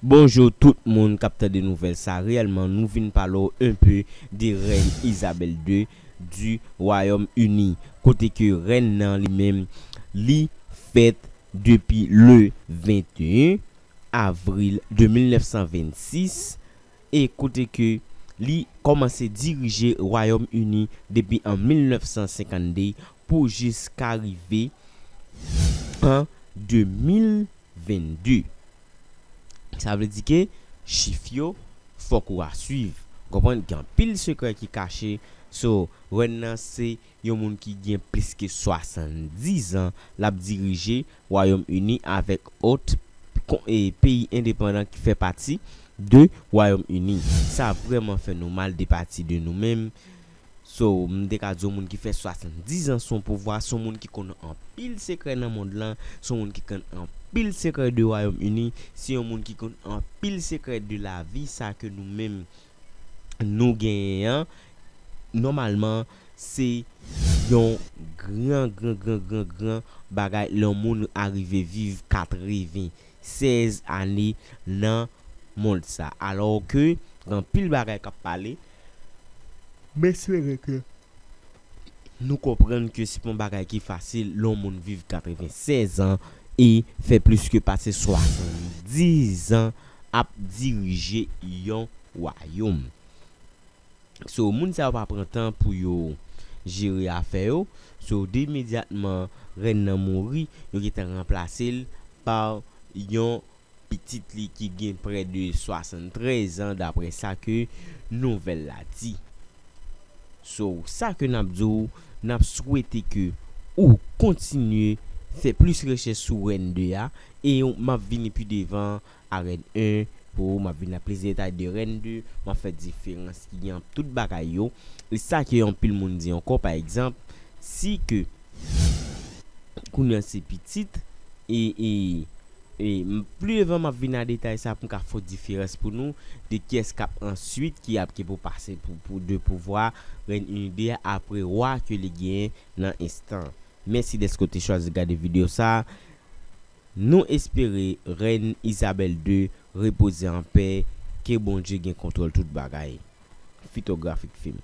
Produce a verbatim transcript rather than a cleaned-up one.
Bonjou tout moun k ap tande nouvèl sa. Reyèlman, nou vin pale w enpe de rèn Izabèl de du Wayòm Ini, kote ke rèn nan li menm, li fèt depi le venteyen avril de mil nèf san vennsis, e kote ke li kòmanse dirije Wayòm Ini depi an mil nèf san senkannde pou jiska rive an de mil vennde. Sa vle di ke chif yo, fòk ou a swiv. Konprann, gen anpil sekrè ki kache. So, rèn nan se yon moun ki gen plis ke swasanndizan, l ap dirije Wayòm Ini avèk òt kon-, e, peyi endepandan ki fè pati de Wayòm Ini. Sa vrèman fè nou mal de pati de nou menm. So, m te ka di yon moun ki fè swasanndizan sou pouvwa, se yon moun ki konn anpil sekrè nan mond lan, se yon moun ki konn anpil sekrè de Wayòm Ini, se yon moun ki konn anpil sekrè de lavi sa ke nou menm nou genyen an. Nòmalman, se yon gran, gran, gran, gran, gran bagay lè yon moun arive viv katreven sèz ane nan mond sa. Alò ke gen anpil bagay k ap pale, m espere ke nou konprann ke se pa yon bagay ki fasil lè yon moun viv katreven sèz an e fè plis ke pase swasanndizan ap dirije yon wayòm. So, moun sa yo pa pran tan pou yo jere afè yo. So, de imedyatman rèn nan mouri, yo gentan ranplase l pa yon pitit li ki gen prè de swasanntrèz an, daprè sa ke nouvèl la di. So, sa ke n ap di w, n ap swete ke ou kontinye fè plis rechèch sou rèn de a, e m ap vini pi devan a rèn en pou ou, m ap vin ak plis detay de rèn de, m ap fè diferans ki gen ant tout bagay yo. E sa ke anpil moun di ankò, pa egzanp, si ke kounye a se pitit, e, e, e m, pli devan m ap vin a detay sa pou m ka fè diferans pou nou de kiyès k ap answit, ki ap, ki pou pase pou, pou de pouvwa rèn ini de a apre wa ke li genyen nan enstan. Mèsi dèske w te chwazi gade videyo sa. Nou espere rèn Izabèl de repoze an pè, ke Bondye gen kontwòl tout bagay. Fitografik Film.